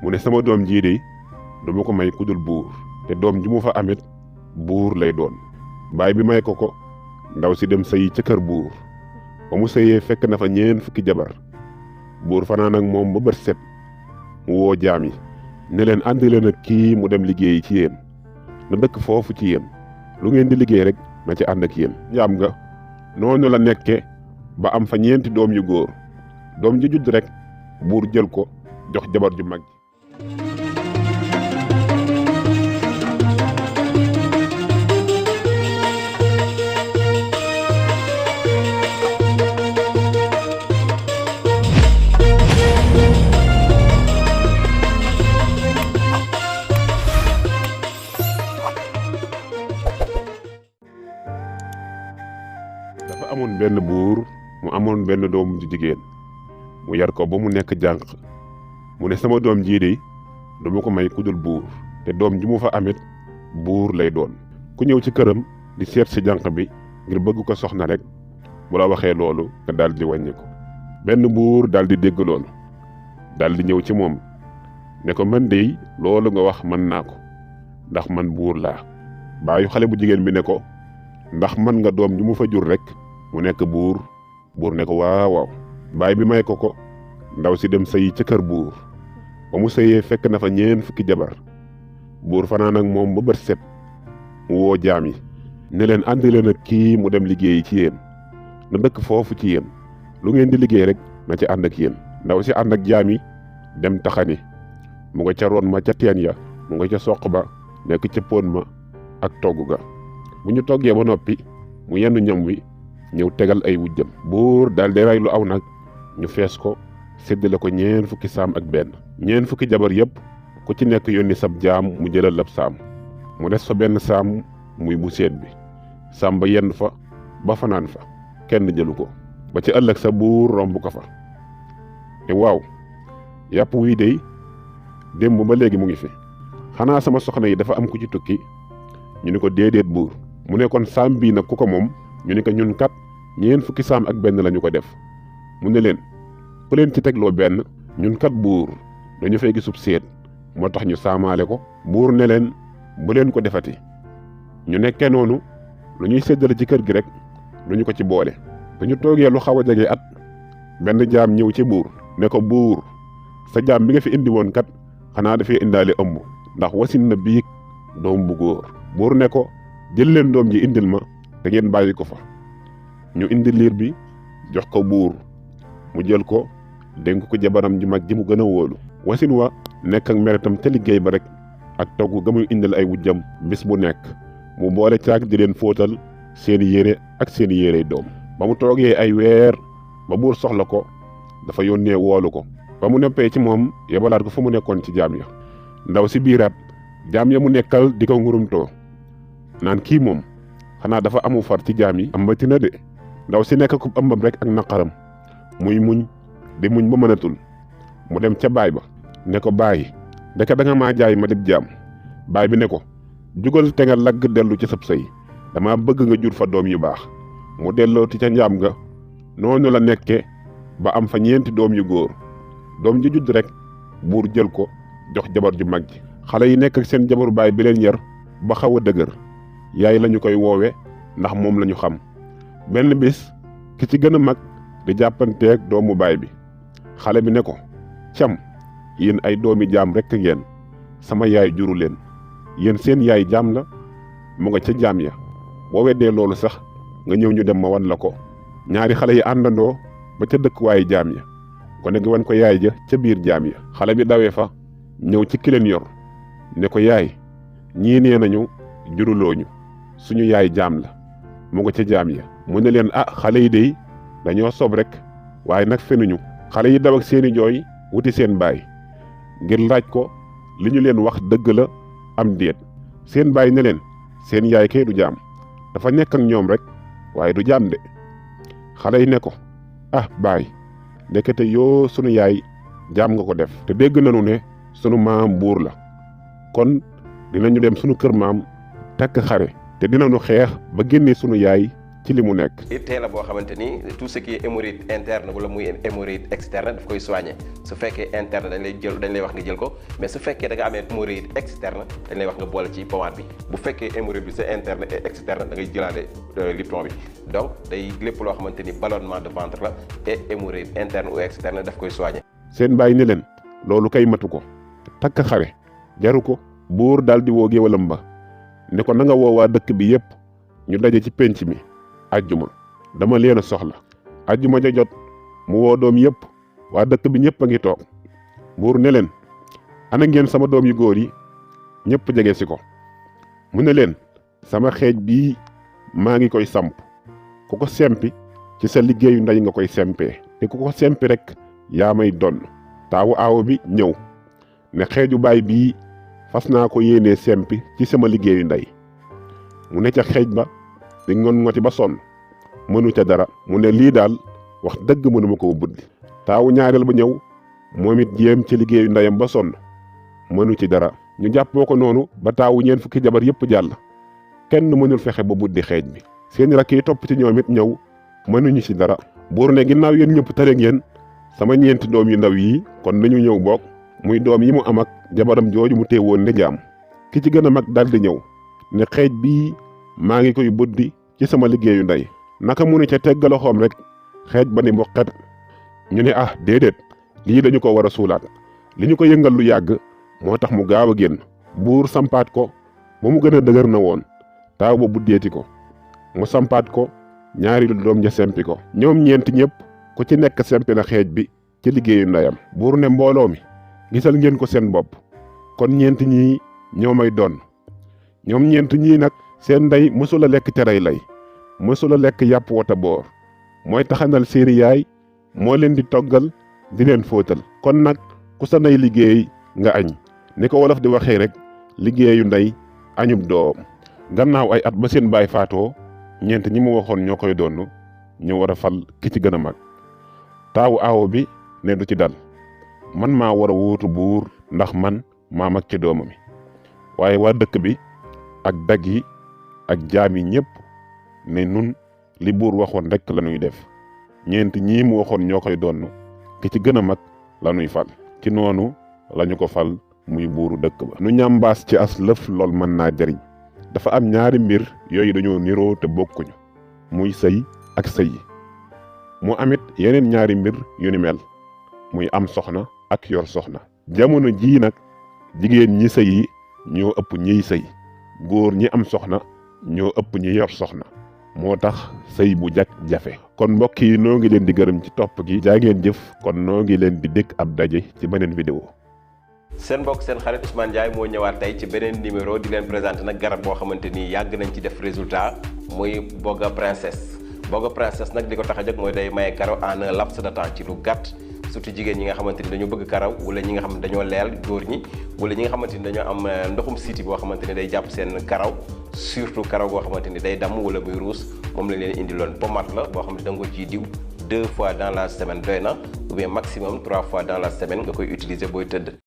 mu ne sama doom jii de duma ko may kudul buur te doom ji mu fa amit buur lay doon. baay bi may ko ndaw si dem sëyi ca kër buur ba mu sëyee fekk na fa 4 jabar. buur fanaan ak moom ba bët set mu woo jaam yi ne leen àndi leen ak kii mu dem liggéeyi ci yéen na dëkk foofu ci yéen lu ngeen di liggéey rek na ci ànd ak yéen. jaam nga noonu la nekke ba am fa 4 doom yu góor. doom ji judd rek buur jël ko jox jabar ju mag. dafa amoon benn buur mu amoon benn doom ju jigéen mu yar ko ba mu nekk jànq. mu ne sama doom jii de duma ko may kudul buur te doom ji mu fa amit buur lay doon. ku ñëw ci këram di seet si jànq bi ngir bëgg ko soxna rek bu la waxee loolu nga daal di wàññi ko. benn buur daal di dégg loolu daal di ñëw ci moom ne ko man de loolu nga wax mën naa ko ndax man buur laa. baayu xale bu jigéen bi ne ko ndax mën nga doom ji mu fa jur rek mu nekk buur. buur ne ko waaw waaw. baay bi may ko ndaw si dem sëyi ca kër buur ba mu sëyee fekk na fa 4 jabar. buur fanaan ak moom ba bët set mu woo jaam yi ne leen àndi leen ak kii mu dem liggéeyi ci yéen na dëkk foofu ci yéen lu ngeen di liggéey rek na ci ànd ak yéen. ndaw si ànd ak jaam yi dem taxani mu nga ca roon ma ca teen ya mu nga ca soq ba nekk ca pon ma ak togg ga. bu ñu toggee ba noppi mu yenn ñam wi ñëw tegal ay wujjam. buur daal di rey lu aw nag ñu fees ko séddale ko 40 saam ak benn. 40 jabar yëpp ku ci nekk yónni sab jaam mu jëlal lab saam mu des fa benn saam muy bu seet bi. saam ba yenn fa ba fanaan fa kenn jëlu ko ba ci ëllëg sa buur romb ko fa te waaw yàpp wii dey démb ba léegi mu ngi fi xanaa sama soxna yi dafa am ku ci tukki. ñu ni ko déedéet buur. mu ne kon saam bii nag ku ko moom ñu ni ko ñun kat 40 saam ak benn lañu ko def. mu ne leen ku leen ci tegloo benn ñun kat buur dañu fay gisub seet moo tax ñu saamaale ko. buur ne leen bu leen ko defati. ñu nekkee noonu lu ñuy séddale ci kër gi rek duñu ko ci boole. dañu toogee lu xaw a jege at benn jaam ñëw ci buur ne ko buur sa jaam bi nga fi indi woon kat xanaa dafay indaale ëmb ndax wasin na biig doom bu góor. buur ne ko jël leen doom ji indil ma te ngeen bàyyi ko fa. ñu indi liir bi jox ko buur mu jël ko dénk ko jabaram ju mag ji mu gën a wóolu. wasin wa nekk ak meretam te liggéey ba rek ak togg ga muy indil ay wujjam bis bu nekk mu boole caag di leen fóotal seeni yére ak seeni yérey doom. ba mu toogee ay weer ba buur soxla ko dafa yónnee woolu ko. ba mu noppee ci moom yebalaat ko fa mu nekkoon ci jaam ya. ndaw si biiraat jaam ya mu nekkal di ko ngurumtoo naan kii moom xanaa dafa amu far ci jaam yi ambati na de. ndaw si nekk ko ëmbam rek ak naqaram muy muñ di muñ ba mënatul mu dem ca baay ba ne ko baay ndeke da nga maa jaay ma dib jaam. baay bi ne ko jugal te nga lagg dellu ci sab sëy dama bëgg nga jur fa doom yu baax. mu delloo ti ca njaam nga noonu la nekke ba am fa 4 doom yu góor. doom ji judd rek buur jël ko jox jabar ju mag ji. xale yi nekk ak seen jabaru baay bi leen yar ba xaw a dëgër yaay lañu koy woowe ndax moom lañu xam. benn bis ki ci gën a mag di jàppanteeg doomu baay bi. xale bi ne ko cam yéen ay doomi jaam rekk ngeen sama yaay juru leen yéen seen yaay jaam la mu nga ca jaam ya boo weddee loolu sax nga ñëw ñu dem ma wan la ko. ñaari xale yi àndandoo ba ca dëkkuwaayu jaam ya gone gi wan ko yaay ja ca biir jaam ya. xale bi dawee fa ñëw ci ki leen yor ne ko yaay ñii nee nañu jurulooñu suñu yaay jaam la mu nga ca jaam ya. mu ne leen xale yi dey dañoo sob rek waaye nag fenuñu. xale yi daw ak seeni jooy wuti seen baay ngir laaj ko li ñu leen wax dëgg la am déet. seen baay ne leen seen yaay kay du jaam dafa nekk ak ñoom rek waaye du jaam de. xale yi ne ko baay ndekete yoo sunu yaay jaam nga ko def te dégg nañu ne sunu maam buur la kon dinañu dem sunu kër maam takk xare te dinañu xeex ba génnee sunu yaay ci li mu nekk. tee la boo xamante ni tout ce qui est hémorroïde interne wala muy hémorroïde externe daf koy soigner su fekkee interne dañ lay wax nga jël ko mais su fekkee da nga amee hémorroïde externe dañ lay wax nga boole ci pommade bi bu fekkee hémorroïde bi c'est interne et externe da ngay jëlaale Lipton bi donc day lépp loo xamante ni ballonnement de ventre la et hémorroïde interne ou externe daf koy soigner. seen bàyyi ne leen loolu kay matu ko takk xare jaru ko. buur daal di woo géwalam ba ne ko na nga woo waa dëkk bi yépp ñu daje ci penc mi ajjuma dama leen a soxla. ajjuma ja jot mu woo doom yépp waa dëkk bi ñëpp a ngi toog buur ne leen ana ngeen sama doom yu góor yi ñëpp jege si ko mu ne leen sama xeej bii maa ngi koy samp ku ko sempi ci sa liggéeyu ndey nga koy sempee te ku ko sempi rek yaa may donn. taawu aawo bi ñëw ne xeeju baay bii fas naa ko yéenee sempi ci sama liggéeyu ndey mu ne ca xeej ba di ngoti ba sonn mënu ca dara mu ne lii daal wax dëgg mënuma koo buddi. taawu ñaareel ba ñëw moom it jéem ci liggéeyu ndeyam ba sonn mënu ci dara ñu jàppoo ko noonu ba taawu ñeent fukki jabar yépp jàll kenn mënul fexe ba buddi xeej bi. seen rakk yi topp ci ñoom it ñëw mënuñu ci dara. buur ne ginnaaw yéen ñëpp tëre ngeen sama ñeenti doom yu ndaw yi kon nañu ñëw bokk muy doom yi mu am ak jabaram jooju mu teewoon ne jaam. ki ci gën a mag daldi ñëw ne xeej bii maa ngi koy buddi ci sama liggéeyu ndey. naka mu ne ca tegga loxoom rek xeej ba ni mboqet ñu ne ah déedéet lii dañu ko war a suulaat li ñu ko yëngal lu yàgg moo tax mu gaaw a génn. buur sampaat ko ba mu gën a dëgër na woon taaw ba buddeeti ko mu sampaat ko ñaari doom ja sempi ko. ñoom ñeent ñëpp ku ci nekk sempi na xeej bi ci liggéeyu ndeyam. buur ne mbooloo mi gisal ngeen ko seen bopp kon ñeent ñii ñoo may doon. ñoom ñeent ñii nag seen ndey mësula lekk terey lay mësula lekk yàpp wata boor mooy taxanal seeni yaay moo leen di toggal di leen fóotal. kon nag ku sa ndey liggéey nga añ ni ko wolof di waxee rek liggéeyu ndey añub doom. gannaaw ay at ba seen baay faatoo ñeent ñi mu waxoon ñoo koy doon ñu war a fal ki ci gën a mag. taawu aawo bi ne du ci dal man maa war a wuutu buur ndax man maa mag ci doomam waaye waa dëkk bi ak dag yi ak jaam yi ñëpp ne nun li buur waxoon rek la ñuy def. ñeent ñii mu waxoon ñoo koy doon ki ci gën a mag la ñuy fal. ci noonu lañu ko fal muy buuru dëkk ba. nu ñambaas ci as lëf lool mën naa jariñ. dafa am ñaari mbir yooyu dañoo niroo te bokkuñu muy sëy ak sëy mu amit yeneen ñaari mbir yu ni mel muy am soxna ak yor soxna. jamono jii nag jigéen ñi sëy yi ñoo ëpp ñiy sëy góor ñi am soxna ñoo ëpp ñi yor soxna moo tax sëy bu jag jafe. kon mbokk yi noo ngi leen di gërëm ci topp gi jaa ngeen jëf kon noo ngi leen di dégg ab daje ci beneen vidéo. seen mbokk seen xarit Ousmane Ndiaye moo ñëwaat tey ci beneen numéro di leen présenté nag garab boo xamante ni yàgg nañ ci def résultat muy Boga Princesse. Boga Princesse nag li ko tax a jóg mooy day maye karaw en un laps de temps ci lu gàtt surtout jigéen ñi nga xamante ni dañoo bëgg karaw wala ñi nga xam ne dañoo leel góor ñi wala ñi nga xamante ni dañoo am ndoxum siiti boo xamante ni day jàpp seen karaw surtout karaw goo xamante ni day damm wala muy ruus moom lañ leen indiloon pommade la boo xam ne da nga ko ciy diw 2 fois dans la semaine doy na ou bien maximum 3 fois dans la semaine nga koy utiliser booy tëdd.